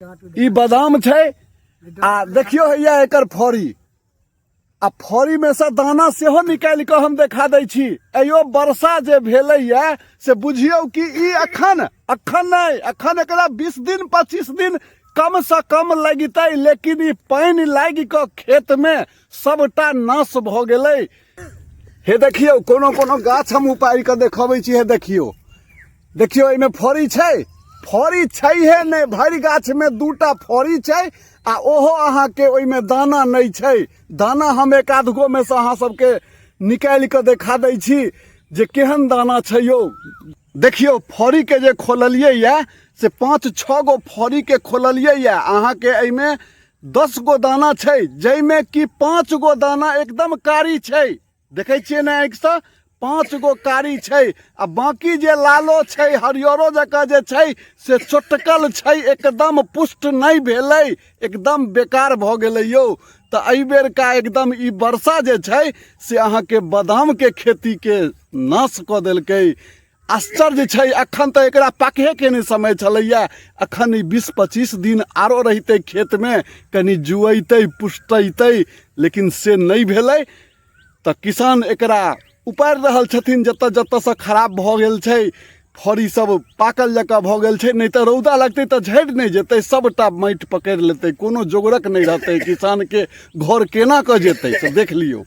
ई बादाम छै आ देखियौ हैया एकर फड़ी आ फड़ीमे सँ दाना सेहो निकालि कऽ हम देखा दै छी। एयो वर्षा जे भेलैए से बुझियौ कि ई अखन अखन नहि, अखन एकरा 20 दिन 25 दिन कमसँ कम लगितै, लेकिन ई पानि लागि कऽ खेतमे सबटा नाश भऽ गेलै। हे देखियौ, कोनो कोनो गाछ हम उपारि कऽ देखबै छी। हे देखियौ, देखियौ, एहिमे फड़ी छै, फड़ी छैहे नहि। भरि गाछमे दूटा फड़ी छै आ ओहो अहाँके ओहिमे दाना नहि छै। दाना हम एक आध गोमे से अहाँ सबके निकालि कऽ देखा दै छी जे केहन दाना छै यौ। देखियौ, फड़ीके जे खोललियै यऽ से 5-6 गो फड़ीके खोललियै यऽ, अहाँके एहिमे 10 गो दाना छै, जाहिमे कि 5 गो दाना एकदम कारी छै। देखै छियै ने आँखिसँ, 5 गो कारी छै आ बाँकी जे लालो छै, हरियरो जकाँ जे छै से चोटकल छै, एकदम पुष्ट नहि भेलै, एकदम बेकार भऽ गेलै यौ। तऽ एहि बेरका एकदम ई वर्षा जे छै से अहाँके बादामके खेतीके नाश कऽ देलकै। आश्चर्य छै, अखन तऽ एकरा पाकहेके नहि समय छलैया। अखन ई 20-25 दिन आरो रहितै खेतमे, कनि जुएतै पुष्टैतै, लेकिन से नहि भेलै। तऽ किसान एकरा उपारि रहल छथिन जतऽ जतऽसँ खराब भऽ गेल छै, फड़ी सब पाकल जकाँ भऽ गेल छै। नहि तऽ रौदा लगतै तऽ झड़ि नहि जेतै? सबटा माटि पकड़ि लेतै, कोनो जोगरक नहि रहतै, किसानके घर केना कऽ जेतै से देख लियौ।